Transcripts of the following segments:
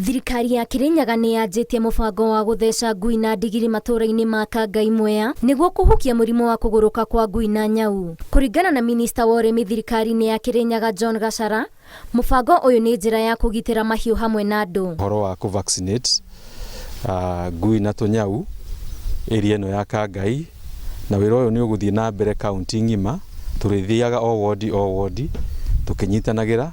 Thirikari ya Kirinyaga nĩ yanjĩtie mũbango wa gũtheca ngui na ndigiri matũũra-inĩ ma Kangai Mwea nĩguo kũhukia mũrimũ wa kũgũrũka kwa ngui na nyau. Kũringana na minista wa ũrĩmi thirikari-inĩ ya Kirinyaga John Gachara, mũbango ũyũ nĩ njĩra ya kũgitĩra mahiũ hamwe na andũ. Ũhoro wa kũ vaccinate ngui na tũnyau area ĩno ya Kangai, na wĩra ũyũ nĩ ũgũthiĩ na mbere kaunti ng'ima. Tũrĩthiaga o wondi o wondi tũkĩnyitanagĩra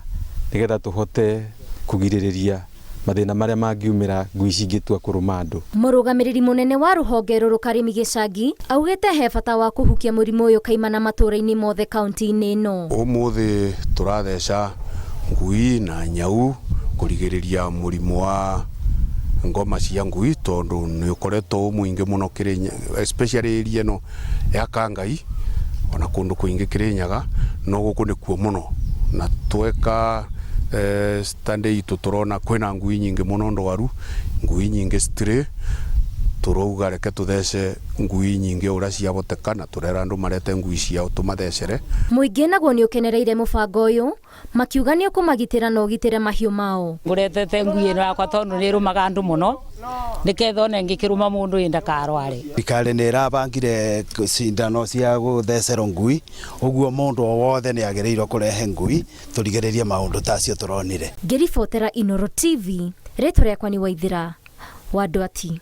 nĩgetha tũhote kũgirĩrĩria mathĩna marĩa mangiumĩra ngui cingĩtua kũrũma andũ. Mũrũgamĩrĩri mũnene wa rũhonge rũrũ Karĩmi Gĩcangi augĩte he bata wa kũhukia mũrimũ ũyũ kaimana matũũra-inĩ mothe kaunti-inĩ ĩno. Ũmũthĩ tũratheca ngui na nyau kũrigĩrĩria mũrimũ wa ngoma cia ngui, tondũ nĩ ũkoretwo mũingĩ mũno Kĩrĩnyaga, especially area ĩno ya Kangai ona kũndũ kũingĩ Kĩrĩnyaga, no gũkũ nĩkuo mũno. Na tweka study itũ tũrona kwĩna ngui nyingĩ mũno ndwaru, ngui nyingĩ stray. Tũrauga reke tũthece ngui nyingĩ ũrĩa ciahoteka, na tũrera andũ marete ngui ciao tũmathecere. Mũingĩ naguo nĩ ũkenereire mũbango ũyũ, makiuga nĩ ũkũmagitĩra na ũgitĩre mahiũ mao. Ngũretete ngui ĩno yakwa tondũ nĩ ĩrũmaga andũ mũno, nĩketha ona ĩngĩkĩrũma mũndũ ĩ ndakarware. Thirikari nĩ ĩrabangire cindano cia gũthecerwo ngui, ũguo mũndũ o wothe nĩ agĩrĩirwo kũrehe ngui tũrigĩrĩrie maũndũ ta acio tũronire. Ngĩribotera Inooro TV, rĩtwa rĩakwa nĩ Waithĩra wa Ndwati.